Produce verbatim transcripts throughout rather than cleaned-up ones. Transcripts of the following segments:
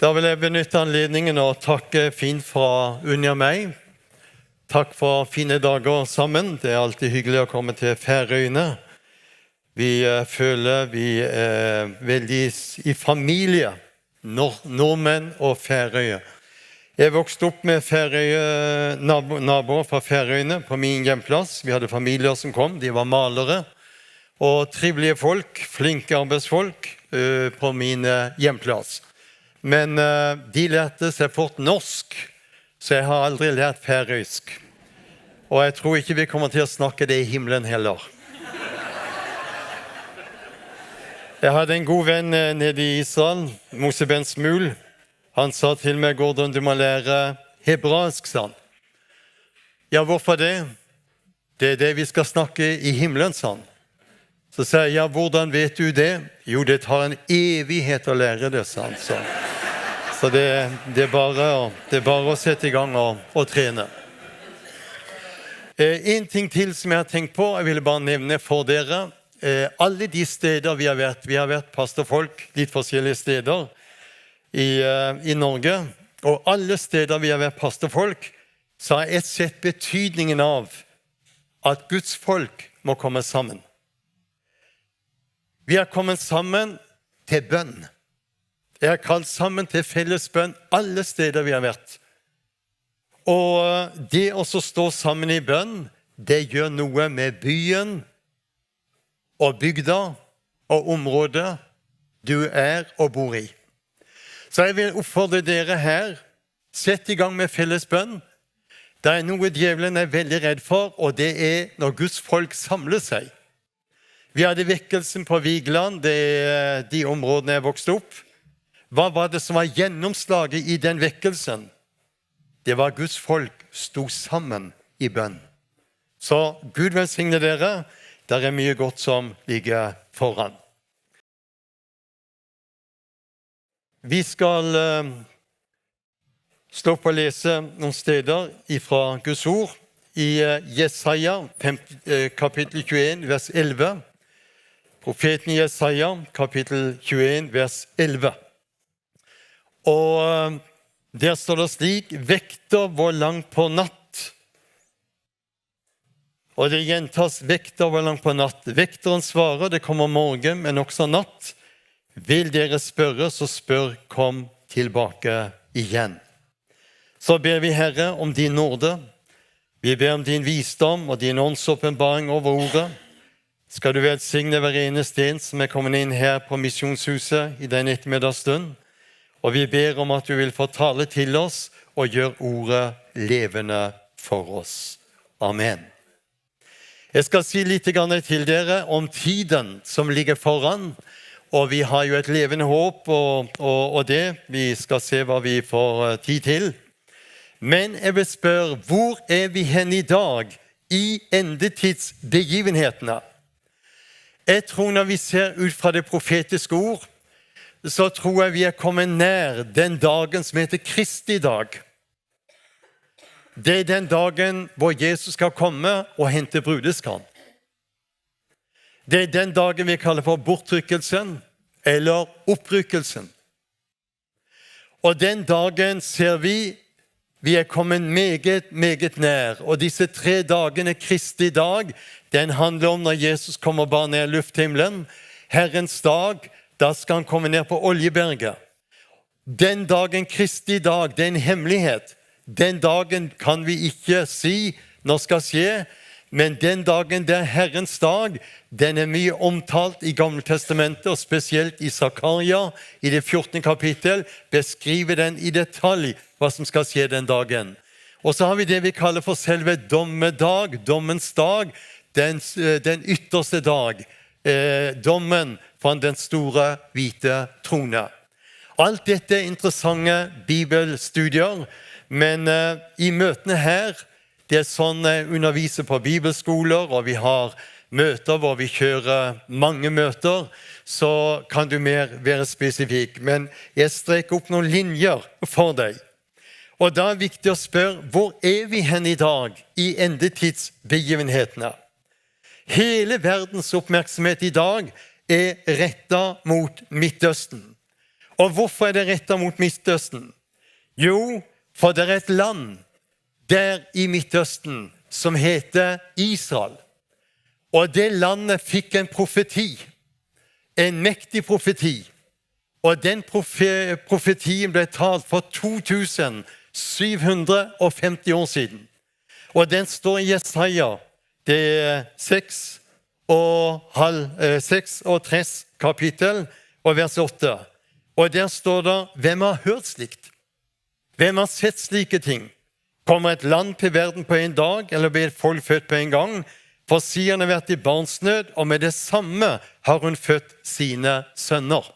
Da vil jeg benytte anledningen og takke Finn fra Unja meg. Takk for fine dager sammen. Det er alltid hyggelig å komme til Færøyene. Vi eh, føler vi er veldig s- i familie, nor nordmenn og Færøyene. Jeg vokste opp med Færøye, nabo, naboer fra Færøyene på min hjemplass. Vi hadde familier som kom, de var malere. Og trivelige folk, flinke arbeidsfolk eh, på min eh, hjemplass. Men eh, de lærte seg fort norsk, så jeg har aldri lært færøysk. Og jeg tror ikke vi kommer til å snakke det i himmelen heller. Jeg hadde en god venn eh, nede i Israel, Moshe ben Shmuel. Han sa til meg: «Gordon, du må lære hebraisk», sa han. «Ja, hvorfor det?» «Det er det vi skal snakke i himmelen», sa han. Så sa jeg: «Ja, hvordan vet du det?» «Jo, det tar en evighet å lære det», sa han. Så, så det, det, er bare, å- det er bare å sette i gang og, og trene. Eh, en ting til som jeg har tenkt på, jeg ville bare nevne for dere. Eh, alle de steder vi har vært, vi har vært pastorfolk litt forskjellige steder i, eh, i Norge, og alle steder vi har vært pastorfolk, så har jeg sett betydningen av at Guds folk må komme sammen. Vi har kommet sammen til bønn. Jeg har kalt sammen til felles bønn alle steder vi har vært. Og det å så stå sammen i bønn, det gjør noe med byen og bygda og området du er og bor i. Så jeg vil oppfordre dere her, sett i gang med felles bønn. Det er noe djevelen er veldig redd for, og det er når Guds folk samler seg. Vi hadde vekkelsen på Vigeland, det er de områdene jeg vokste opp. Hva var det som var gjennomslaget i den vekkelsen? Det var Guds folk sto sammen i bønn. Så Gud velsigne dere. Der er mye godt som ligger foran. Vi skal eh, stoppe å lese noen steder ifra Guds ord. I eh, Jesaja fem, eh, kapittel tjueen, vers elleve. Profeten Jesaja, kapittel tjueen, vers elleve. Og eh, der står det slik: «Vekter, hvor langt på natt?» Og det gjentas: «Vekter, hvor langt på natt?» Vekteren svarer: «Det kommer morgen, men også natt. Vil dere spørre, så spør, kom tilbake igjen.» Så ber vi, Herre, om din nåde. Vi ber om din visdom og din åndsåpenbaring over ordet. Skal du velsigne hver eneste en som er kommet inn her på Misjonshuset i den ettermiddagsstund. Og vi ber om at du vil få tale til oss og gjøre ordet levende for oss. Amen. Jeg skal si litt grann til dere om tiden som ligger foran. Og vi har jo et levende håp og, og, og det. Vi skal se hva vi får eh, tid til. Men jeg vil spørre, hvor er vi hen i dag i endetidsbegivenhetene? Jeg tror når vi ser ut fra det profetiske ord, så tror jeg vi er kommet nær den dagen som heter Kristi dag. Det er den dagen hvor Jesus skal komme og hente brudeskaren. Det er den dagen vi kaller for bortrykkelsen eller opprykkelsen. Og den dagen ser vi, vi er kommet meget, meget nær. Og disse tre dagene, Kristi dag, den handler om når Jesus kommer bare ned i lufthimmelen. Herrens dag, da skal han komme ned på Oljeberget. Den dagen, Kristi dag, det er en hemmelighet. Den dagen kan vi ikke si når skal skje, men den dagen, det er Herrens dag, den er mye omtalt i Gamle Testamentet, og spesielt i Zakaria, i det fjortende kapittel, beskriver den i detalj hva som skal skje den dagen. Og så har vi det vi kaller for selve dommedag, dommens dag, den, eh, den ytterste dag, eh, dommen fra den store hvite trone. Alt dette er interessante bibelstudier, men eh, i møtene her, det er sånn jeg underviser på bibelskoler, og vi har møter hvor vi kjører mange møter, så kan du mer være spesifikk. Men jeg streker opp noen linjer for deg. Og da er det viktig å spørre, hvor er vi hen i dag i endetidsbegivenhetene? Hele verdens oppmerksomhet i dag er rettet mot Midtøsten. Og hvorfor er det rettet mot Midtøsten? Jo, for det er et land der i Midtøsten som heter Israel. Og det landet fikk en profeti, en mektig profeti. Og den profe-, profetien ble talt for to tusen syv hundre og femti år siden. Og den står i Jesaja, det er seks og halv, eh, seks og tres kapittel og vers åtte. Og der står det: «Hvem har hørt slikt? Hvem har sett slike ting? Kommer et land til verden på en dag, eller blir et folk født på en gang? For Sion har vært i barnsnød, og med det samme har hun født sine sønner.»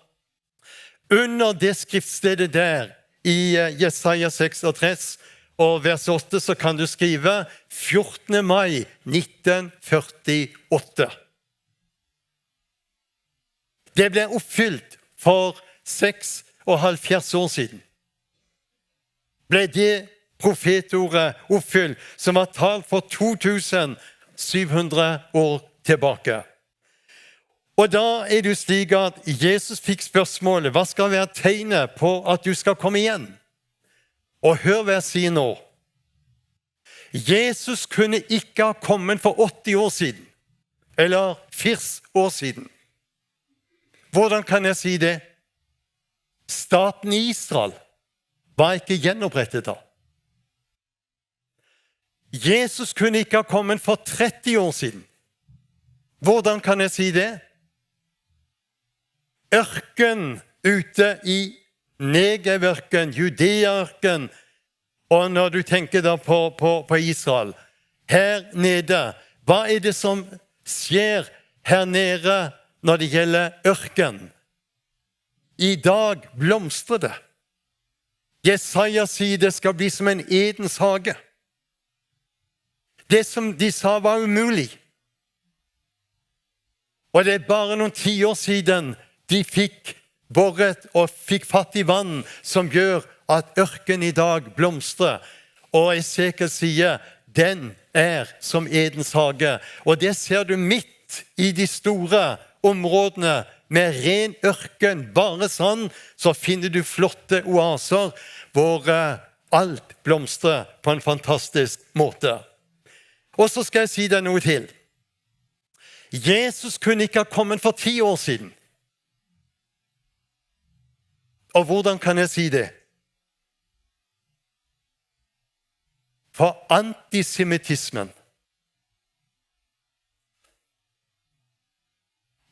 Under det skriftstedet der, i, eh, Jesaja seks og tres og vers åtte, så kan du skrive fjortende mai nitten førtiåtte. Det ble oppfylt for seksoghalvfjerds år siden. Ble det profetordet oppfylt, som var talt for to tusen syv hundre år tilbake? Og da er det jo slik at Jesus fikk spørsmålet: «Hva skal være tegnet på at du skal komme igjen?» Og hør hva jeg sier nå. Jesus kunne ikke ha kommet for åtti år siden, eller firs år siden. Hvordan kan jeg si det? Staten Israel var ikke gjenopprettet da. Jesus kunne ikke ha kommet for tretti år siden. Hvordan kan jeg si det? Ørken ute i Negev-ørken, Judea-ørken, og når du tenker da på, på, på Israel, her nede, hva er det som skjer her nede når det gjelder ørken? I dag blomstrer det. Jesaja sier det skal bli som en Edens hage. Det som de sa var umulig. Og det er bare noen tiår siden de fikk boret og fikk fatt i vann som gjør at ørken i dag blomstrer. Og Esekiel sier, den er som Edens hage. Og det ser du midt i de store områdene med ren ørken, bare sand, så finner du flotte oaser hvor, eh, alt blomstrer på en fantastisk måte. Og så skal jeg si deg noe til. Jesus kunne ikke ha kommet for ti år siden. Og hvordan kan jeg si det? For antisemittismen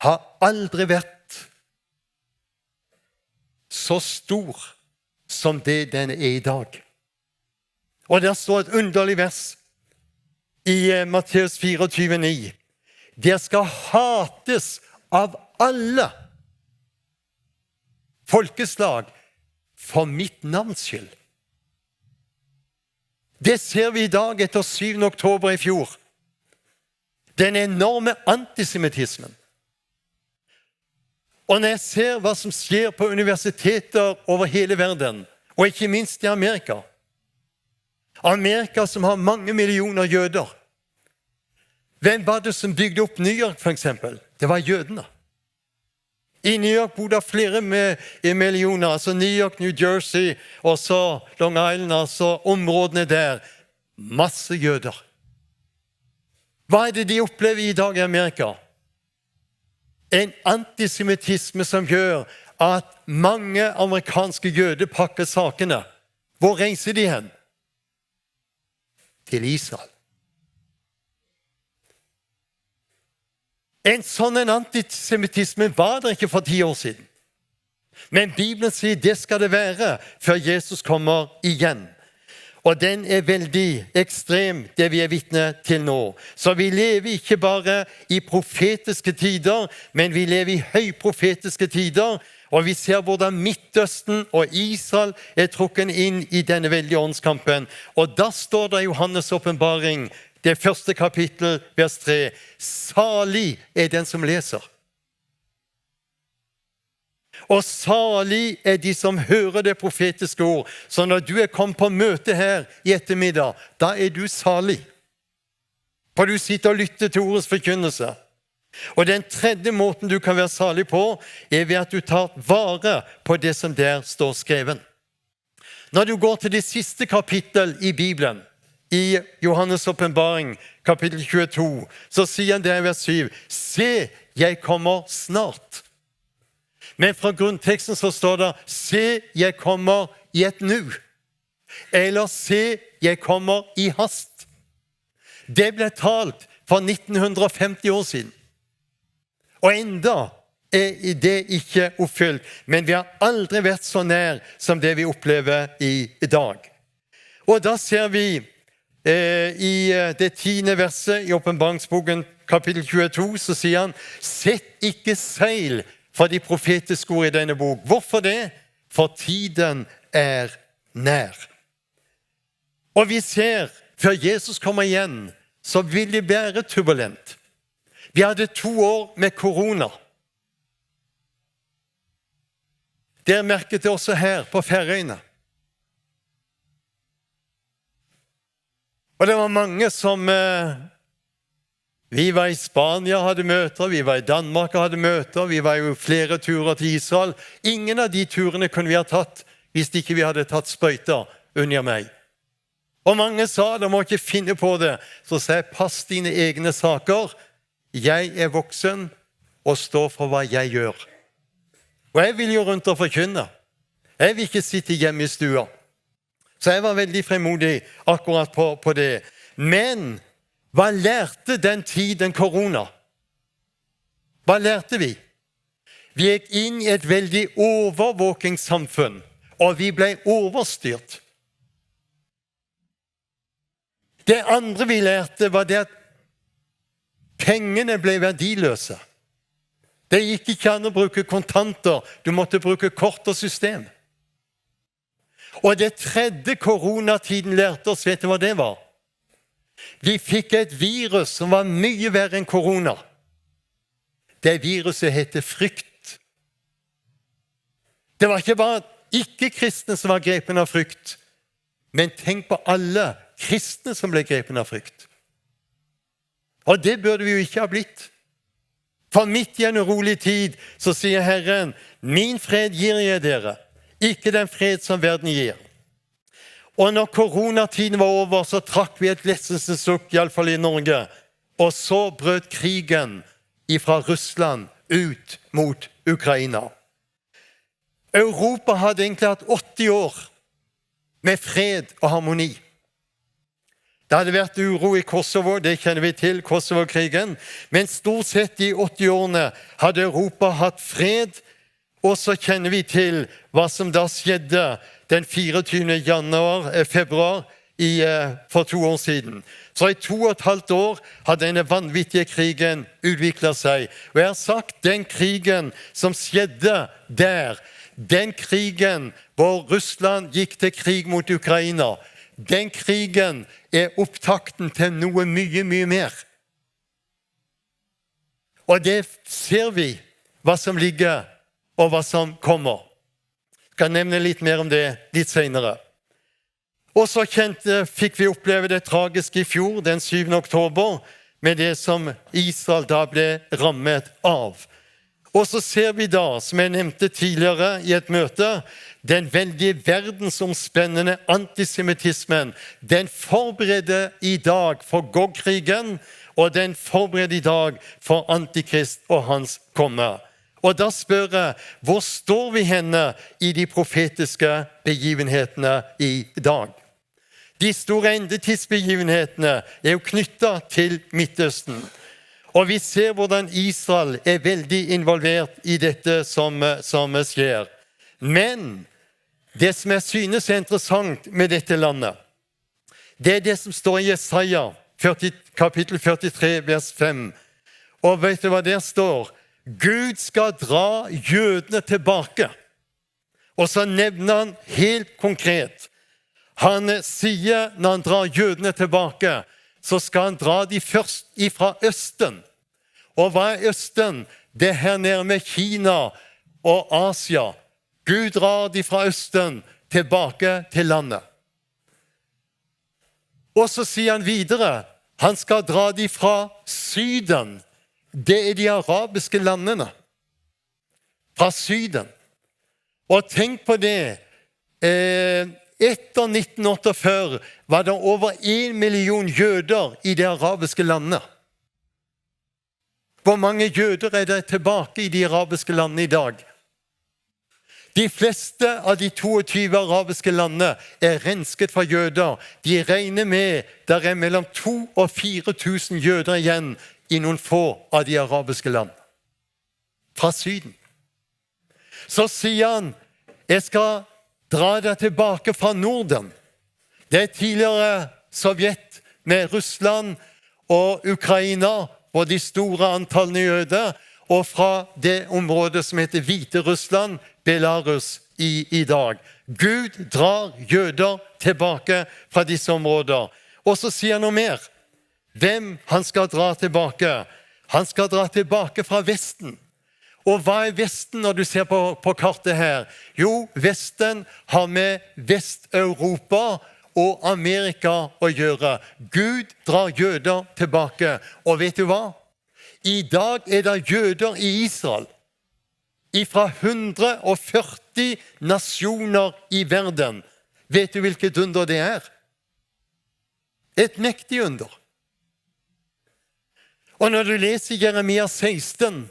har aldri vært så stor som det den er i dag. Og der står et underlig vers i, eh, Matteus fireogtyve ni. «Dere skal hates av alle folkeslag for mitt navns skyld.» Det ser vi i dag etter syvende oktober i fjor. Den enorme antisemittismen. Og når jeg ser hva som skjer på universiteter over hele verden, og ikke minst i Amerika, Amerika som har mange millioner jøder, hvem var det som bygde opp New York, for eksempel? Det var jødene. I New York bor det flere med, i millioner, altså New York, New Jersey, og så Long Island, altså områdene der. Masse jøder. Hva er det de opplever i dag i Amerika? En antisemittisme som gjør at mange amerikanske jøder pakker sakene. Hvor reiser de hen? Til Israel. En sånn en antisemittisme var det ikke for ti år siden. Men Bibelen sier det skal det være før Jesus kommer igjen. Og den er veldig ekstrem, det vi er vitne til nå. Så vi lever ikke bare i profetiske tider, men vi lever i høyprofetiske tider. Og vi ser hvordan Midtøsten og Israel er trukket inn i denne veldige åndskampen. Og da står det i Johannes' åpenbaring, det første kapittel, vers tre: «Salig er den som leser.» Og salig er de som hører det profetiske ord. Så når du er kommet på møte her i ettermiddag, da er du salig. For du sitter og lytter til ordets forkynnelse. Og den tredje måten du kan være salig på, er ved at du tar vare på det som der står skrevet. Når du går til det sidste kapittel i Bibelen, i Johannes' Åpenbaring, kapittel tjueto, så sier han der i vers syv: «Se, jeg kommer snart.» Men fra grunnteksten så står det: «Se, jeg kommer i et nu.» Eller: «Se, jeg kommer i hast.» Det ble talt for nitten hundre og femti år siden. Og enda er det ikke oppfylt, men vi har aldri vært så nær som det vi opplever i dag. Og da ser vi, eh, i, eh, det tiende verset i Åpenbaringsboken, kapittel tjueto, så sier han: «Sett ikke seil for de profetiske ord i denne bok.» Hvorfor det? For tiden er nær. Og vi ser, før Jesus kommer igjen, så vil det være turbulent. Vi hadde to år med korona. Dere merket det også her på Færøyene. Og det var mange som, eh, vi var i Spania og hadde møter, vi var i Danmark og hadde møter, vi var jo flere turer til Israel. Ingen av de turene kunne vi ha tatt hvis ikke vi hadde tatt sprøyter under meg. Og mange sa: «Du må ikke finne på det.» Så sa jeg: «Pass dine egne saker. Jeg er voksen og står for hva jeg gjør.» Og jeg vil jo rundt og forkynne. Jeg vil ikke sitte hjemme i stua. Så jeg var veldig frimodig akkurat på, på det. Men hva lærte den tiden korona? Hva lærte vi? Vi gikk inn i et veldig overvåkingssamfunn, og vi ble overstyrt. Det andre vi lærte, var det at pengene ble verdiløse. Det gikk ikke an å bruke kontanter, du måtte bruke kort og system. Og det tredje koronatiden lærte oss, vet du hva det var? Vi fikk et virus som var mye verre enn korona. Det viruset heter frykt. Det var ikke bare ikke-kristne som var grepen av frykt, men tenk på alle kristne som ble grepen av frykt. Og det burde vi jo ikke ha blitt. For midt i en urolig tid så sier Herren: «Min fred gir jeg dere, ikke den fred som verden gir.» Og når koronatiden var over, så trakk vi et lettelsens sukk, iallfall i Norge. Og så brøt krigen ifra Russland ut mot Ukraina. Europa hadde egentlig hatt åtti år med fred og harmoni. Det hadde vært uro i Kosovo, det kjenner vi til, Kosovo-krigen. Men stort sett de åtti årene hadde Europa hatt fred. Og så kjenner vi til hva som da skjedde den fireogtyvende januar, eh, februar i, eh, for to år siden. Så i to og et halvt år hadde denne vanvittige krigen utviklet seg. Og jeg har sagt, den krigen som skjedde der, den krigen hvor Russland gikk til krig mot Ukraina, den krigen er opptakten til noe mye, mye mer. Og det ser vi, hva som ligger, og hva som kommer. Skal nevne litt mer om det litt senere. Og så kjente, fikk vi oppleve det tragiske i fjor, den syvende oktober, med det som Israel da ble rammet av. Og så ser vi da, som jeg nevnte tidligere i et møte, den veldig verdensomspennende antisemittismen. Den forbereder i dag for Gog-krigen, og den forbereder i dag for Antikrist og hans komme. Og da spør jeg, hvor står vi henne i de profetiske begivenhetene i dag? De store endetidsbegivenhetene er jo knyttet til Midtøsten. Og vi ser hvordan Israel er veldig involvert i dette som, som skjer. Men det som jeg synes er interessant med dette landet, det er det som står i Jesaja førti, kapittel førtitre, vers fem. Og vet du hva der står? Gud skal dra jødene tilbake. Og så nevner han helt konkret. Han sier, når han drar jødene tilbake, så skal han dra de først ifra Østen. Og hva er Østen? Det er her nede med Kina og Asia. Gud drar de fra Østen tilbake til landet. Og så sier han videre, han skal dra de fra Syden det er de arabiske landene fra Syden. Og tenk på det, eh, etter nitten otteogfyrre var det over en million jøder i de arabiske landene. Hvor mange jøder er det tilbake i de arabiske landene i dag? De fleste av de toogtyve arabiske landene er rensket fra jøder. De regner med det er mellom to og fire tusen jøder igjen i noen få av de arabiske land. Fra Syden. Så sier han: «Jeg skal dra deg tilbake fra Norden.» Det er tidligere Sovjet med Russland og Ukraina, hvor de store antallene jøder, og fra det området som heter Hviterussland, Belarus i, i dag. Gud drar jøder tilbake fra disse områder. Og så sier han noe mer. Hvem han skal dra tilbake? Han skal dra tilbake fra Vesten. Og hva er Vesten når du ser på, på kartet her? Jo, Vesten har med Vest-Europa og Amerika å gjøre. Gud drar jøder tilbake. Og vet du hva? I dag er det jøder i Israel. Ifra hundre og førti nasjoner i verden. Vet du hvilket under det er? Et mektig under. Og når du leser Jeremia seksten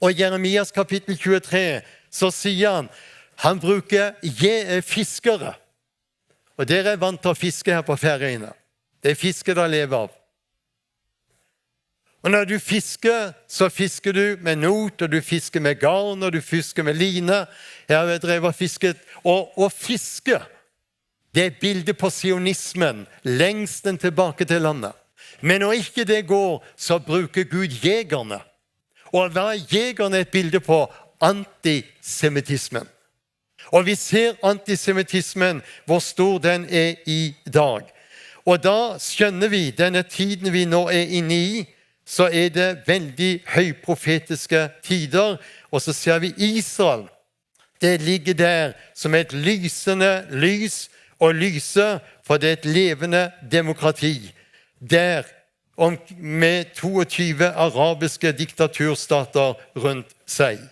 og Jeremias kapittel tjuetre, så sier han, han bruker je-, fiskere. Og dere er vant til å fiske her på Færøyene. Det er fiske de lever av. Og når du fisker, så fisker du med not, og du fisker med garn, og du fisker med line. Jeg har drevet og fisket. Og å fiske, det er bildet på sionismen, lengselen tilbake til landet. Men når ikke det går, så bruker Gud jegerne. Og hva er jegerne et bilde på? Antisemittismen. Og vi ser antisemittismen, hvor stor den er i dag. Og da skjønner vi, denne tiden vi nå er inne i, så er det veldig høyprofetiske tider. Og så ser vi Israel. Det ligger der som et lysende lys og lyse, for det er et levende demokrati. Der, om, med toogtyve arabiske diktaturstater rundt seg.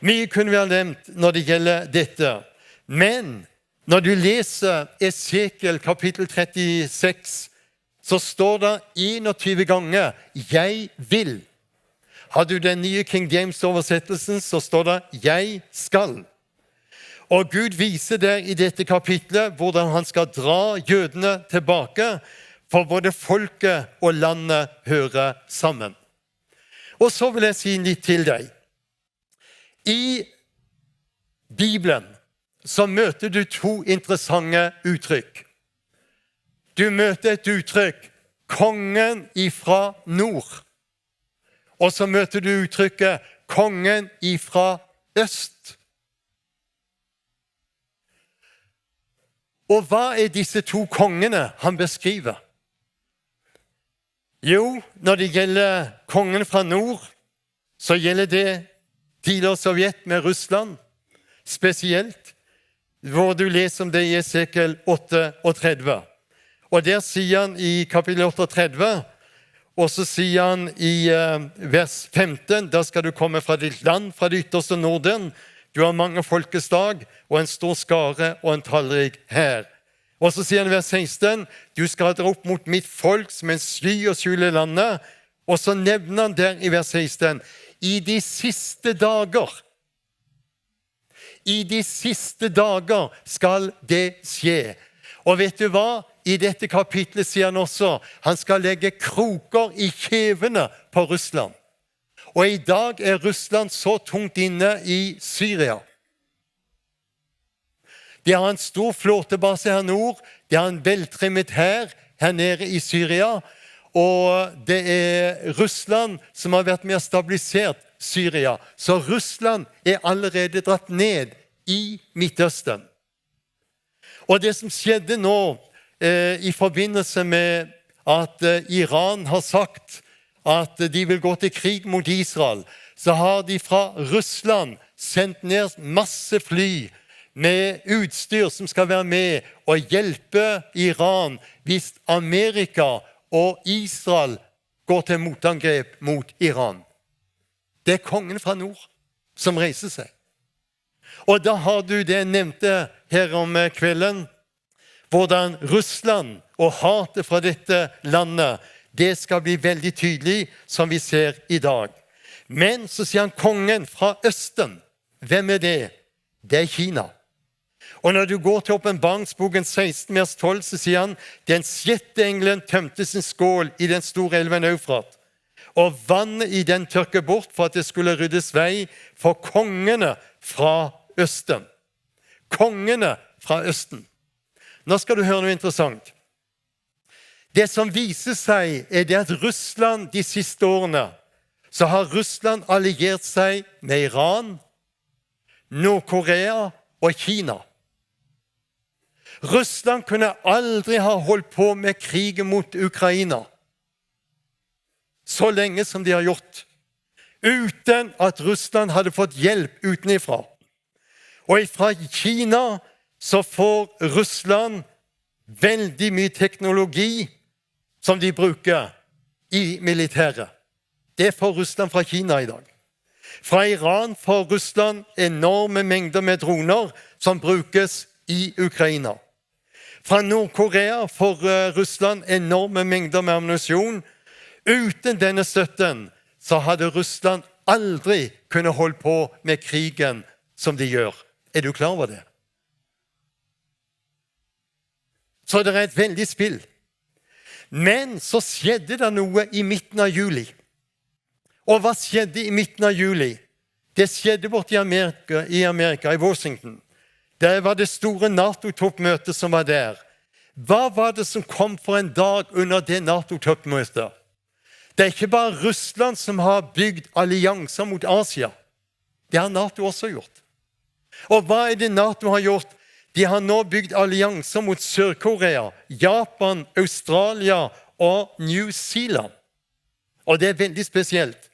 Mye kunne vi ha nevnt når det gjelder dette, men når du leser Esekiel kapittel trettiseks, så står det enogtyve ganger: «Jeg vil». Har du den nye King James-oversettelsen, så står det: «Jeg skal». Og Gud viser der i dette kapitlet hvordan han skal dra jødene tilbake, for både folket og landet hører sammen. Og så vil jeg si litt til deg. I Bibelen så møter du to interessante uttrykk. Du møter et uttrykk: «Kongen ifra nord». Og så møter du uttrykket: «Kongen ifra øst». Og hva er disse to kongene han beskriver? Jo, når det gjelder kongen fra nord, så gjelder det tidligere Sovjet med Russland, spesielt, hvor du leser om det i Esekiel otteogtredve. Og der sier han i kapittel otteogtredve, og så sier han i, eh, vers femten: «Da skal du komme fra ditt land, fra det ytterste Norden. Du har mange folkeslag, og en stor skare, og en tallrik hær.» Og så sier han i vers seksten: «Du skal dra opp mot mitt folk som en sky og skjule landet.» Og så nevner han der i vers seksten: «I de siste dager, i de siste dager skal det skje.» Og vet du hva? I dette kapitlet sier han også, han skal legge kroker i kjevene på Russland. Og i dag er Russland så tungt inne i Syria. De har en stor flåtebase her nord. De har en veltrimmet hær her nede i Syria. Og det er Russland som har vært med og stabilisert Syria. Så Russland er allerede dratt ned i Midtøsten. Og det som skjedde nå, eh, i forbindelse med at, eh, Iran har sagt at de vil gå til krig mot Israel, så har de fra Russland sendt ned masse fly med utstyr som skal være med og hjelpe Iran hvis Amerika og Israel gå til motangrep mot Iran. Det er kongen fra nord som reiser seg. Og da har du det jeg nevnte her om, eh, kvelden, hvordan Russland og hatet fra dette landet, det skal bli veldig tydelig, som vi ser i dag. Men så sier han kongen fra Østen. Hvem er det? Det er Kina. Og når du går til Åpenbaringsboken seksten, vers tolv, så sier han: «Den sjette engelen tømte sin skål i den store elven Eufrat, og vannet i den tørket bort for at det skulle ryddes vei for kongene fra Østen.» Kongene fra Østen. Nå skal du høre noe interessant. Det som viser seg, er det at Russland de siste årene, så har Russland alliert seg med Iran, Nord-Korea og Kina. Russland kunne aldri ha holdt på med krigen mot Ukraina så lenge som de har gjort, uten at Russland hadde fått hjelp utenifra. Og fra Kina så får Russland veldig mye teknologi som de bruker i militæret. Det får Russland fra Kina i dag. Fra Iran får Russland enorme mengder med droner som brukes i Ukraina. Fra Nord-Korea får, eh, Russland enorme mengder med ammunisjon. Uten denne støtten så hadde Russland aldri kunnet holdt på med krigen som de gjør. Er du klar over det? Så det er et veldig spill. Men så skjedde det noe i midten av juli. Og hva skjedde i midten av juli? Det skjedde borte i Amerika, i Amerika, i Washington. Der var det store nato-toppmøtet som var der. Hva var det som kom for en dag under det nato-toppmøtet? Det er ikke bare Russland som har bygd allianser mot Asia. Det har nato også gjort. Og hva er det nato har gjort? De har nå bygd allianser mot Sør-Korea, Japan, Australia og New Zealand. Og det er veldig spesielt.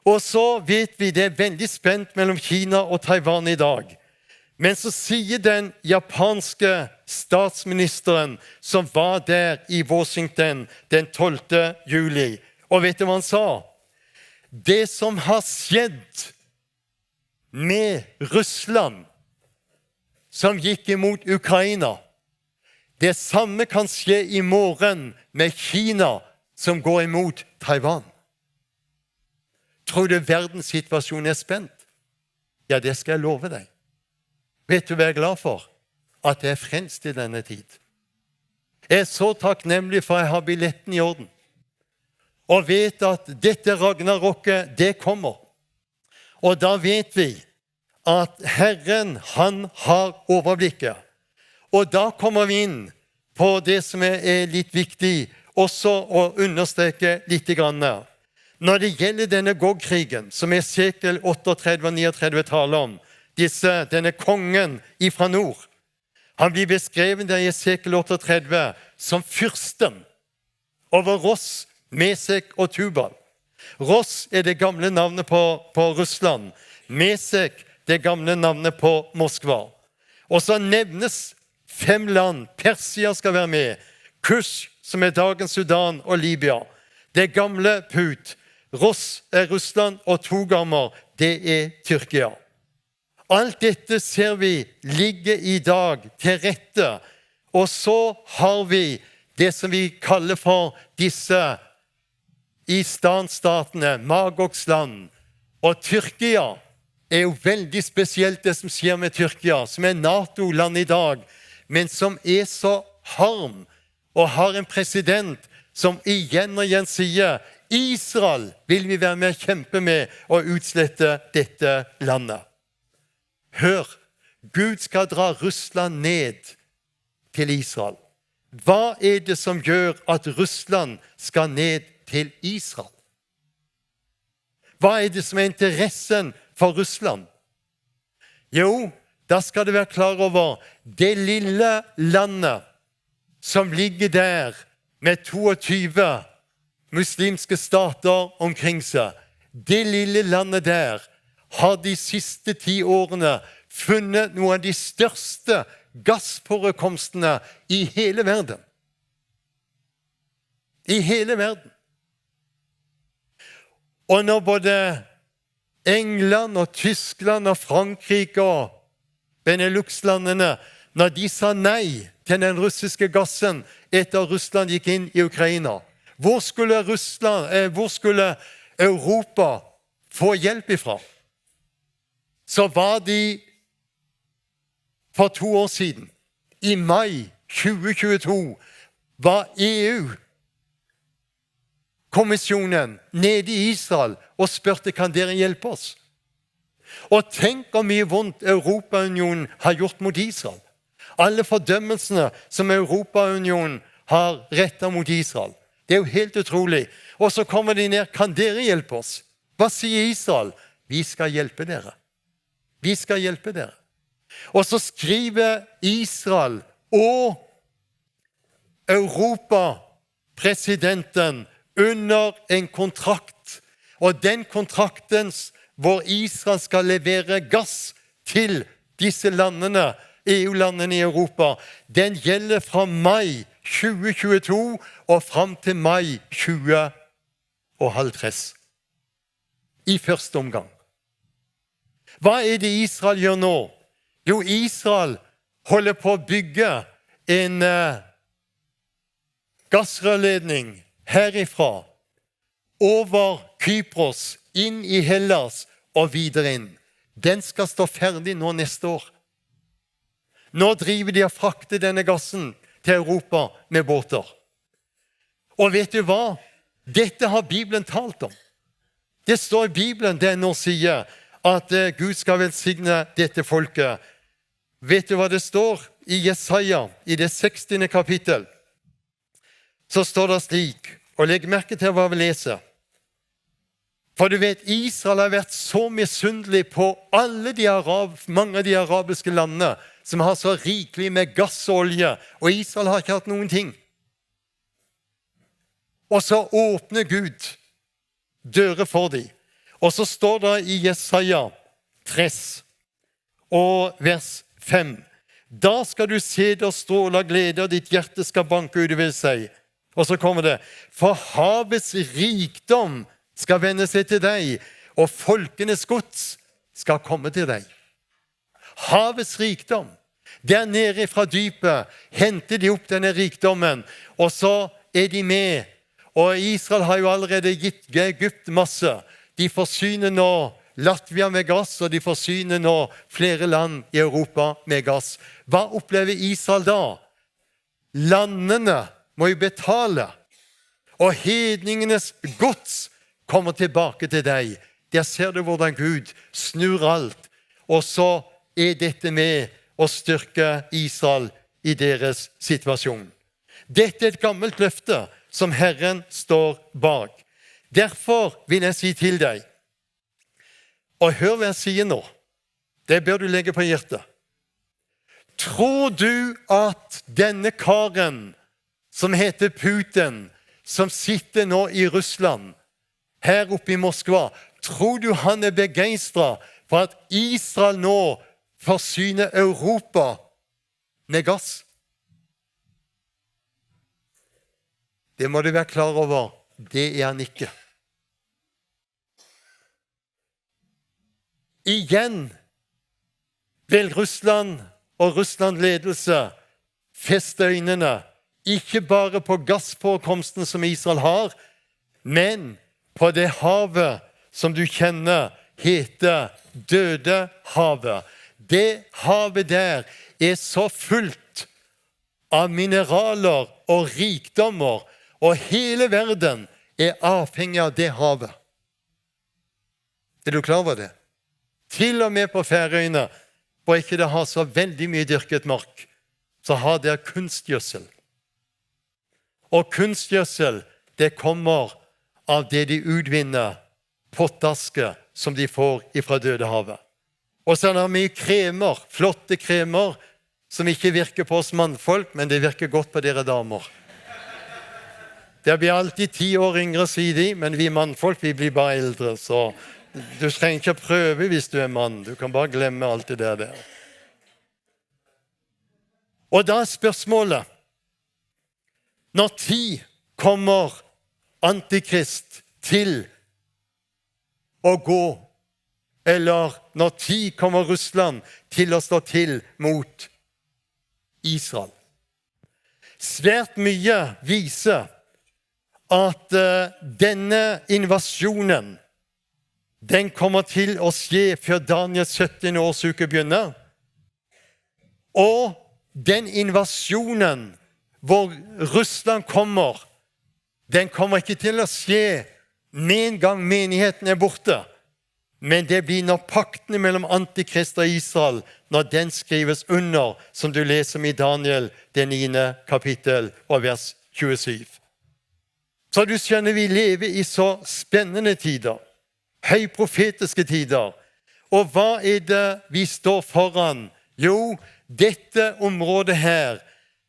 Og så vet vi det er veldig spent mellom Kina og Taiwan i dag. Men så sier den japanske statsministeren som var der i Washington den tolvte juli, og vet du hva han sa? Det som har skjedd med Russland, som gikk imot Ukraina, det samme kan skje i morgen med Kina, som går imot Taiwan. Tror du verdenssituasjonen er spent? Ja, det skal jeg love deg. Vet du hva jeg er glad for? At jeg er frelst i denne tid. Jeg er så takknemlig for at jeg har billetten i orden. Og vet at dette Ragnarokket, det kommer. Og da vet vi at Herren, han har overblikket. Og da kommer vi inn på det som er, er litt viktig også å understreke litt grann. Når det gjelder denne Gog-krigen, som Esekiel otteogtredve og niogtredve taler om, disse, denne kongen ifra nord, han blir beskrevet der i Esekiel otteogtredve som fyrsten over Ross, Mesek og Tubal. Ross er det gamle navnet på, på Russland. Mesek, det gamle navnet på Moskva. Og så nevnes fem land. Persia skal være med. Kush, som er dagens Sudan og Libya. Det gamle Put. Ross er Russland, og Togarmer, det er Tyrkia. Alt dette ser vi ligge i dag til rette. Og så har vi det som vi kaller for disse islandstatene, Magogs land. Og Tyrkia er jo veldig spesielt, det som skjer med Tyrkia, som er nato-land i dag, men som er så harm og har en president som igjen og igjen sier: «Israel vil vi være med å kjempe med og utslette dette landet.» Hør, Gud skal dra Russland ned til Israel. Hva er det som gjør at Russland skal ned til Israel? Hva er det som er interessen for Russland? Jo, da skal du være klar over det lille landet som ligger der med toogtyve muslimske stater omkring seg. Det lille landet der har de siste ti årene funnet noen av de største gassforekomstene i hele verden. I hele verden. Og når både England og Tyskland og Frankrike og Benelux-landene, når de sa nei til den russiske gassen etter at Russland gikk inn i Ukraina, hvor skulle Russland, eh, hvor skulle Europa få hjelp ifra? Så var de for to år siden, i mai tjue tjueto, var EU-kommisjonen nede i Israel og spurte: «Kan dere hjelpe oss?» Og tenk hvor mye vondt Europaunionen har gjort mot Israel. Alle fordømmelsene som Europaunionen har rettet mot Israel. Det er jo helt utrolig. Og så kommer de ned: «Kan dere hjelpe oss?» Hva sier Israel? «Vi skal hjelpe dere. Vi skal hjelpe dere.» Og så skriver Israel og Europa-presidenten under en kontrakt, og den kontrakten s-, hvor Israel skal levere gass til disse landene, EU-landene i Europa, den gjelder fra mai tjue tjueto og fram til mai tjue halvtreds. I første omgang. Hva er det Israel gjør nå? Jo, Israel holder på å bygge en, eh, gassrørledning herifra, over Kypros, inn i Hellas og videre inn. Den skal stå ferdig nå neste år. Nå driver de og frakter denne gassen til Europa med båter. Og vet du hva? Dette har Bibelen talt om. Det står i Bibelen, det jeg nå sier, at, eh, Gud skal velsigne dette folket. Vet du hva det står i Jesaja, i det sekstiende kapittel? Så står det slik, og legg merke til hva vi leser. For du vet, Israel har vært så misunnelig på alle de arab-, mange av de arabiske landene som har så rikelig med gass og olje, og Israel har ikke hatt noen ting. Og så åpner Gud dører for dem. Og så står det i Jesaja tres og vers fem: «Da skal du se det og stråle av glede, og ditt hjerte skal banke ut i seg.» Og så kommer det: «For havets rikdom skal vende seg til deg, og folkenes gods skal komme til deg.» Havets rikdom. Der nede fra dypet henter de opp denne rikdommen, og så er de med. Og Israel har jo allerede gitt Egypt masse. De forsyner nå Latvia med gass, og de forsyner nå flere land i Europa med gass. Hva opplever Israel da? Landene må jo betale, og hedningenes gods kommer tilbake til deg. Der ser du hvordan Gud snur alt, og så er dette med å styrke Israel i deres situasjon. Dette er et gammelt løfte som Herren står bak. Derfor vil jeg si til deg, og hør hva jeg sier nå, det bør du legge på hjertet. Tror du at denne karen som heter Putin, som sitter nå i Russland, her oppe i Moskva, tror du han er begeistret for at Israel nå forsyner Europa med gass? Det må du være klar over, det er han ikke. Igjen vil Russland og Russland ledelse feste øynene ikke bare på gassforekomsten som Israel har, men på det havet som du kjenner heter Dødehavet. Det havet der er så fullt av mineraler og rikdommer, og hele verden er avhengig av det havet. Er du klar over det? Til og med på Færøyene, hvor ikke det har så veldig mye dyrket mark, så har det kunstgjødsel. Og kunstgjødsel, det kommer av det de utvinner, pottaske som de får ifra Dødehavet. Og så er det mye kremer, flotte kremer, som ikke virker på oss mannfolk, men det virker godt på dere damer. Dere blir alltid ti år yngre, sier de, men vi mannfolk, vi blir bare eldre, så du trenger ikke å prøve hvis du er mann. Du kan bare glemme alt det der. Og da er spørsmålet, når tid kommer antikrist til å gå, eller når tid kommer Russland til å slå til mot Israel. Svært mye viser at eh, denne invasjonen, den kommer til å skje før Daniels syttende årsuke begynner. Og den invasjonen hvor Russland kommer, den kommer ikke til å skje med en gang menigheten er borte. Men det blir når pakten mellom Antikrist og Israel, når den skrives under, som du leser om i Daniel, det niende kapittel og vers tjuesyv. Så du skjønner, vi lever i så spennende tider, høyprofetiske tider. Og hva er det vi står foran? Jo, dette området her,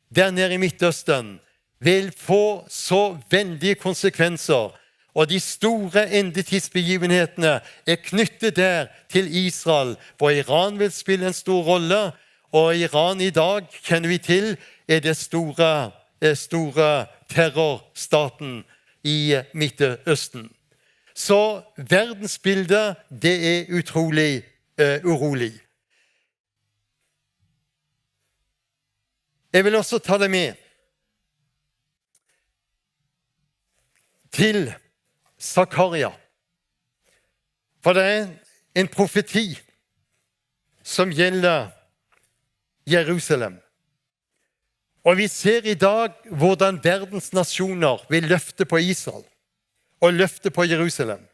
der nede i Midtøsten, vil få så veldige konsekvenser, og de store endetidsbegivenhetene er knyttet der til Israel, hvor Iran vil spille en stor rolle, og Iran i dag, kjenner vi til, er det store, eh, store terrorstaten i Midtøsten. Så verdensbildet, det er utrolig eh, urolig. Jeg vil også ta deg med til Zakaria. For det er en profeti som gjelder Jerusalem. Og vi ser i dag hvordan verdens nasjoner vil løfte på Israel og løfte på Jerusalem.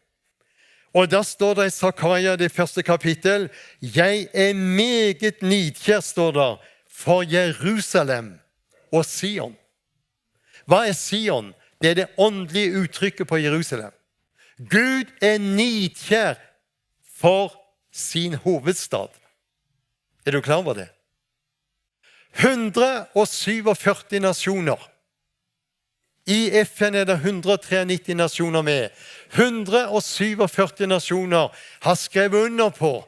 Og da står det i Zakaria, det første kapittel: «Jeg er meget nidkjær», står det, «for Jerusalem og Sion.» Hva er Sion? Det er det åndelige uttrykket på Jerusalem. Gud er nidkjær for sin hovedstad. Er du klar over det? Hundre og syvogførti nasjoner. I F N er det hundre og treognitti nasjoner med. Hundre og syvogførti nasjoner har skrevet under på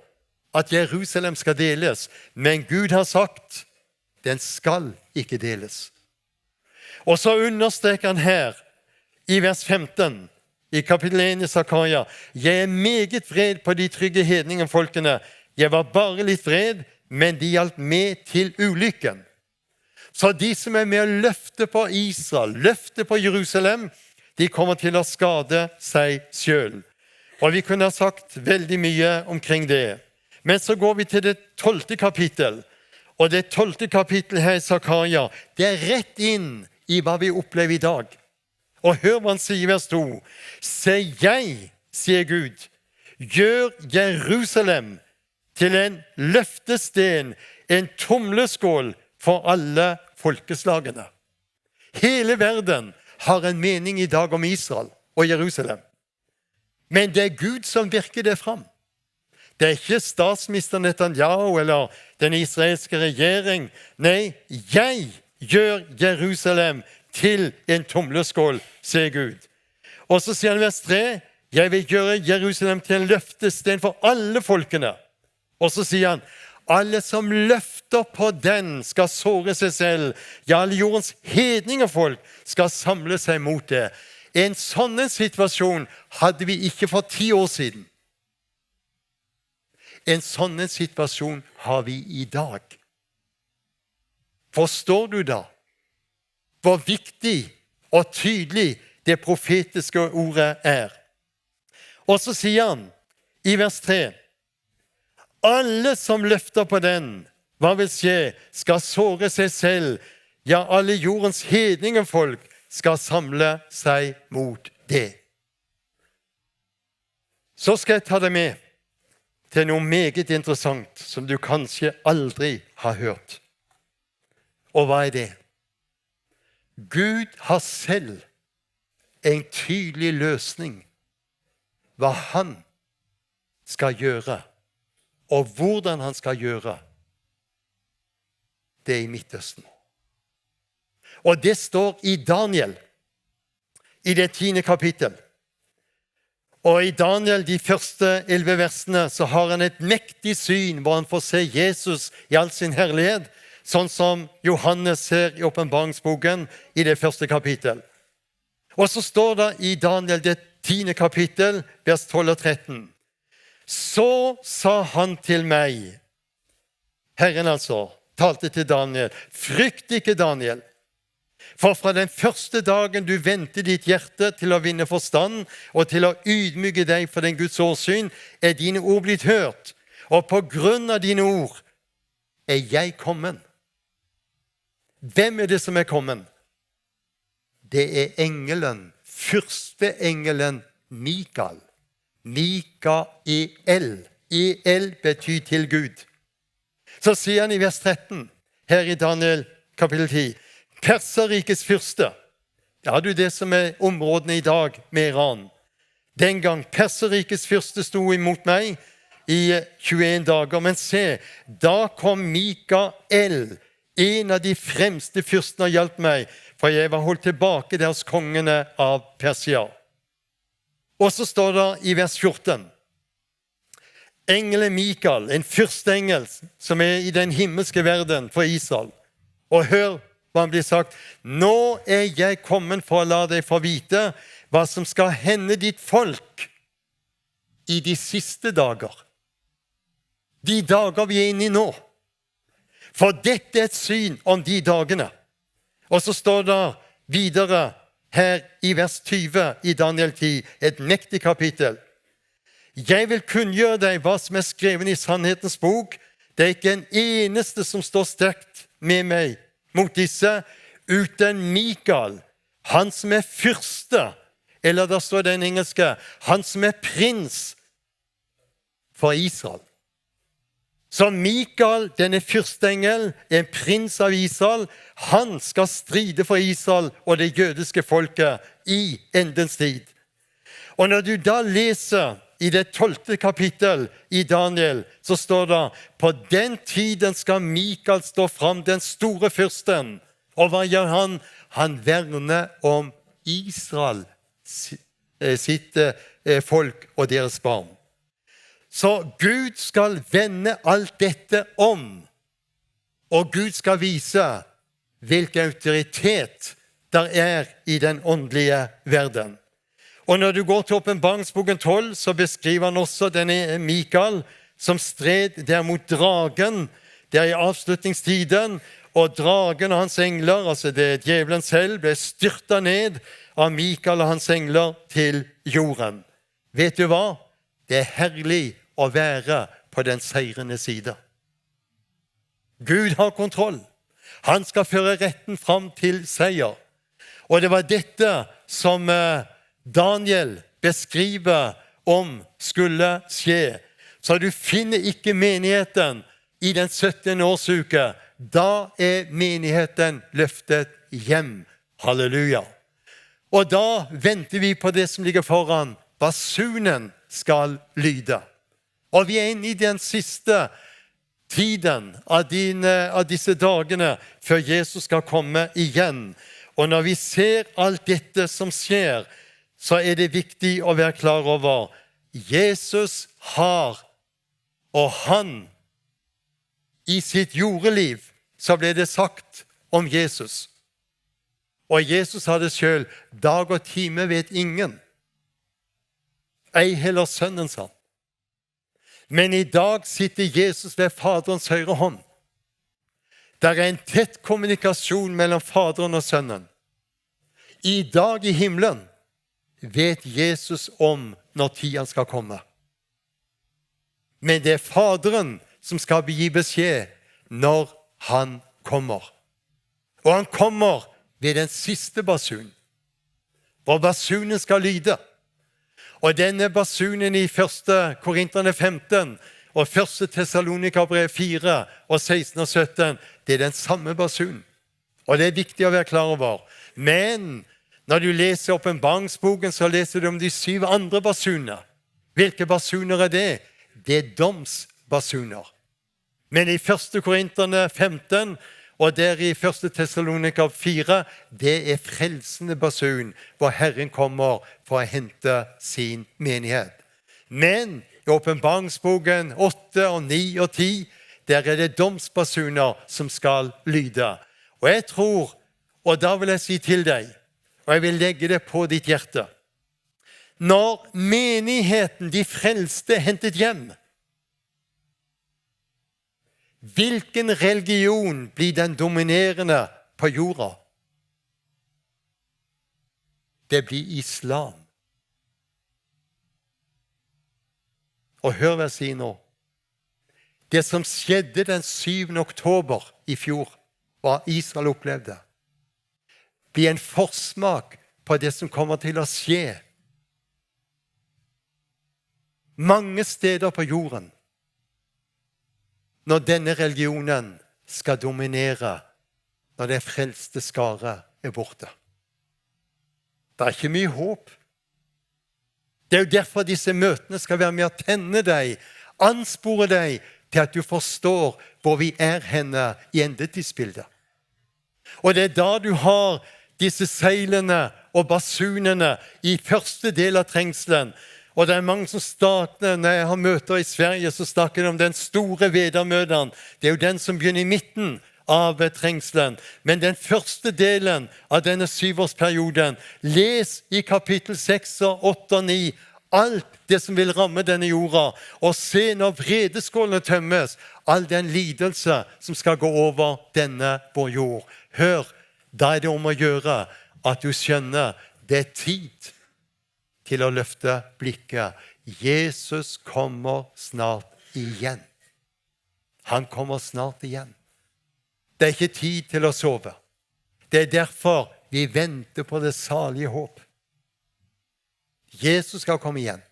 at Jerusalem skal deles, men Gud har sagt, den skal ikke deles. Og så understreker han her i vers femten i kapittel en i Zakaria: «Jeg er meget vred på de trygge hedninge folkene. Jeg var bare litt vred, men de hjalp med til ulykken.» Så de som er med å løfte på Israel, løfte på Jerusalem, de kommer til å skade seg selv. Og vi kunne ha sagt veldig mye omkring det. Men så går vi til det tolvte kapittel. Og det tolvte kapittel her i Zakaria, det er rett inn i hva vi opplever i dag. Og hør hva han sier i vers to: «Se, jeg, sier Gud, gjør Jerusalem til en løftesten, en tumleskål for alle folkeslagene.» Hele verden har en mening i dag om Israel og Jerusalem. Men det er Gud som virker det fram. Det er ikke statsminister Netanyahu eller den israelske regjering. Nei, jeg gjør Jerusalem til en tumleskål, sier Gud. Og så sier han i vers tre: «Jeg vil gjøre Jerusalem til en løftesten for alle folkene.» Og så sier han: «Alle som løfter på den, skal såre seg selv. Ja, alle jordens hedninge folk skal samle seg mot det.» En sånn en situasjon hadde vi ikke for ti år siden. En sånn en situasjon har vi i dag. Forstår du da hvor viktig og tydelig det profetiske ordet er? Og så sier han i vers tre: «Alle som løfter på den, hva vil skje, skal såre seg selv. Ja, alle jordens hedninge folk skal samle seg mot det.» Så skal jeg ta deg med til noe meget interessant som du kanskje aldri har hørt. Og hva er det? Gud har selv en tydelig løsning, hva han skal gjøre, og hvordan han skal gjøre det i Midtøsten. Og det står i Daniel, i det tiende kapittel. Og i Daniel, de første elleve versene, så har han et mektig syn, hvor han får se Jesus i all sin herlighet, sånn som Johannes ser i Åpenbaringsboken i det første kapittel. Og så står det i Daniel, det tiende kapittel, vers tolv og tretten: Så sa han til meg, Herren altså, talte til Daniel: «Frykt ikke, Daniel. For fra den første dagen du vendte ditt hjerte til å vinne forstand og til å ydmyke deg for den Guds åsyn, er dine ord blitt hørt, og på grunn av dine ord er jeg kommet.» Hvem er det som er kommet? Det er engelen, fyrsteengelen Mikael. Mikael. E L betyr til Gud. Så sier han i vers tretten, her i Daniel kapittel ti: «Perserrikets fyrste». Ja, du, det som er områdene i dag med Iran. «Den gang Perserrikets fyrste sto imot meg i tjueén dager. Men se, da kom Mikael, en av de fremste fyrstene, og hjalp meg, for jeg var holdt tilbake der hos kongene av Persia.» Og så står det i vers fjorten: «Engelen Mikael, en fyrsteengel som er i den himmelske verden for Israel.» Og hør hva han blir sagt: «Nå er jeg kommet for å la deg få vite hva som skal hende ditt folk i de siste dager.» De dager vi er inne i nå. «For dette er et syn om de dagene.» Og så står det videre her i vers tyve i Daniel ti, et mektig kapittel: «Jeg vil kunngjøre deg hva som er skrevet i sannhetens bok. Det er ikke en eneste som står sterkt med meg mot disse, uten Mikael, han som er fyrste», eller der står den engelske, «han som er prins for Israel.» Så Mikael, denne fyrsteengel, en prins av Israel, han skal stride for Israel og det jødiske folket i endens tid. Og når du da leser i det tolvte kapittel i Daniel, så står det: «På den tiden skal Mikael stå fram, den store fyrsten.» Og hva gjør han? Han verner om Israel, si-, eh, sitt, eh, folk og deres barn. Så Gud skal vende alt dette om, og Gud skal vise hvilken autoritet der er i den åndelige verden. Og når du går til Åpenbaringsboken tolv, så beskriver han også denne Mikael, som stred der mot dragen, der i avslutningstiden, og dragen og hans engler, altså det er djevelen selv, ble styrtet ned av Mikael og hans engler til jorden. Vet du hva? Det er herlig å være på den seirende side. Gud har kontroll. Han skal føre retten fram til seier. Og det var dette som, eh, Daniel beskriver om skulle skje. Så du finner ikke menigheten i den syttende årsuke. Da er menigheten løftet hjem. Halleluja. Og da venter vi på det som ligger foran. Basunen skal lyde. Og vi er inne i den siste tiden av dine, av disse dagene før Jesus skal komme igjen. Og når vi ser alt dette som skjer, så er det viktig å være klar over: Jesus har, og han, i sitt jordeliv, så ble det sagt om Jesus. Og Jesus sa det selv: «Dag og time vet ingen, ei heller Sønnen», sa han. Men i dag sitter Jesus ved Faderens høyre hånd. Der er en tett kommunikasjon mellom Faderen og Sønnen. I dag i himmelen vet Jesus om når tid han skal komme. Men det er Faderen som skal gi beskjed når han kommer. Og han kommer ved den siste basun. Hvor basunen skal lyde. Og denne basunen i første Korinterne femten og første Tessalonikabrev fire og seksten og sytten, det er den samme basun. Og det er viktig å være klar over. Men når du leser Åpenbaringsboken, så leser du om de syv andre basuner. Hvilke basuner er det? Det er domsbasuner. Men i første Korinterne femten og der i første Tessalonika fire, det er frelsende basun, hvor Herren kommer for å hente sin menighet. Men i Åpenbaringsboken åtte og ni og ti, der er det domsbasuner som skal lyde. Og jeg tror, og da vil jeg si til deg, og jeg vil legge det på ditt hjerte, Når menigheten, de frelste, er hentet hjem, hvilken religion blir den dominerende på jorda? Det blir islam. Og hør hva jeg sier nå. Det som skjedde den syvende oktober i fjor, hva Israel opplevde, blir en forsmak på det som kommer til å skje mange steder på jorden når denne religionen skal dominere, når den frelste skare er borte. Det er ikke mye håp. Det er jo derfor disse møtene skal være med å tenne deg, anspore deg til at du forstår hvor vi er henne i endetidsbildet. Og det er da du har disse seilene og basunene i første del av trengselen. Og det er mange som starter, når jeg har møter i Sverige, så snakker de om den store vedermødene. Det er jo den som begynner i midten av trengselen. Men den første delen av denne syvårsperioden, les i kapittel seks og åtte og ni, alt det som vil ramme denne jorda, og se når vredeskålene tømmes, all den lidelse som skal gå over denne vår jord. Hør, da er det om å gjøre at du skjønner det er tid til å løfte blikket. Jesus kommer snart igjen. Han kommer snart igjen. Det er ikke tid til å sove. Det er derfor vi venter på det salige håp. Jesus skal komme igjen.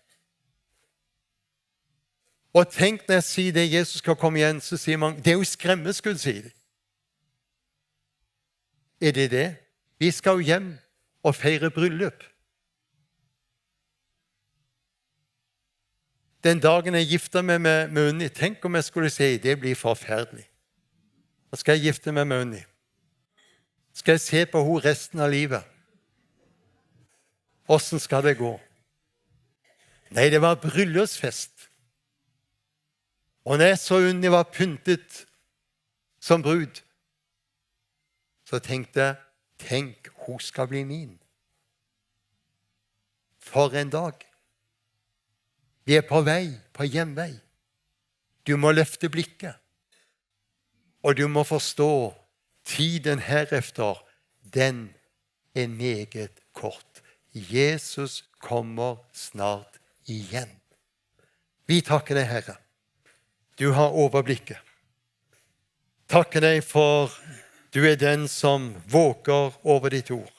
Og tenk, når jeg sier det, Jesus skal komme igjen, så sier man, det er jo skremmeskudd, sier de. Er det det? Vi skal jo hjem og feire bryllup. Den dagen jeg gifter meg med, med Unni, tenk om jeg skulle si, det blir forferdelig. Da skal jeg gifte meg med Unni. Skal jeg se på henne resten av livet? Hvordan skal det gå? Nei, det var bryllupsfest. Og når jeg så Unni var pyntet som brud, så tenkte jeg, tenk, hun skal bli min. For en dag. Vi er på vei, på hjemvei. Du må løfte blikket. Og du må forstå, tiden herefter, den er meget kort. Jesus kommer snart igjen. Vi takker deg, Herre. Du har overblikket. Takker deg for du er den som våker over ditt ord.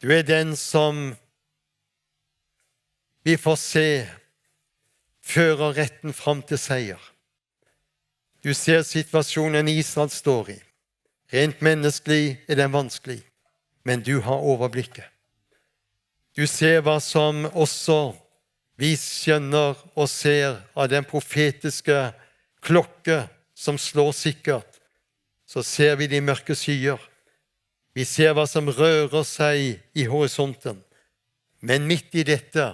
Du er den som vi får se fører retten fram til seier. Du ser situasjonen Israel står i. Rent menneskelig er den vanskelig, men du har overblikket. Du ser hva som også vi skjønner og ser av den profetiske klokke som slår sikkert. Så ser vi de mørke skyer. Vi ser hva som rører seg i horisonten. Men midt i dette,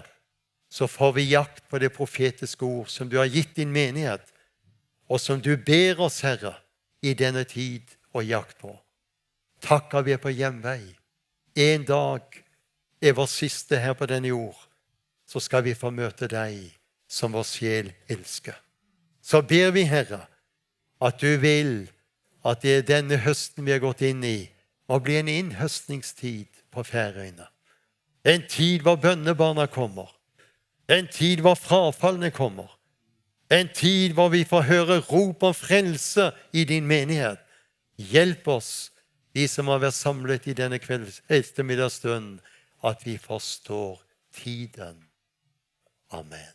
så får vi jakt på det profetiske ord som du har gitt din menighet, og som du ber oss, Herre, i denne tid å jakt på. Takk at vi er på hjemvei. En dag er vår siste her på denne jord, så skal vi få møte deg som vår sjel elsker. Så ber vi, Herre, at du vil at det denne høsten vi har gått inn i, må bli en innhøstningstid på Færøyene. En tid hvor bønnebarna kommer. En tid hvor frafalne kommer. En tid hvor vi får høre rop om frelse i din menighet. Hjelp oss, vi som har vært samlet i denne kvelds ettermiddagsstund, at vi forstår tiden. Amen.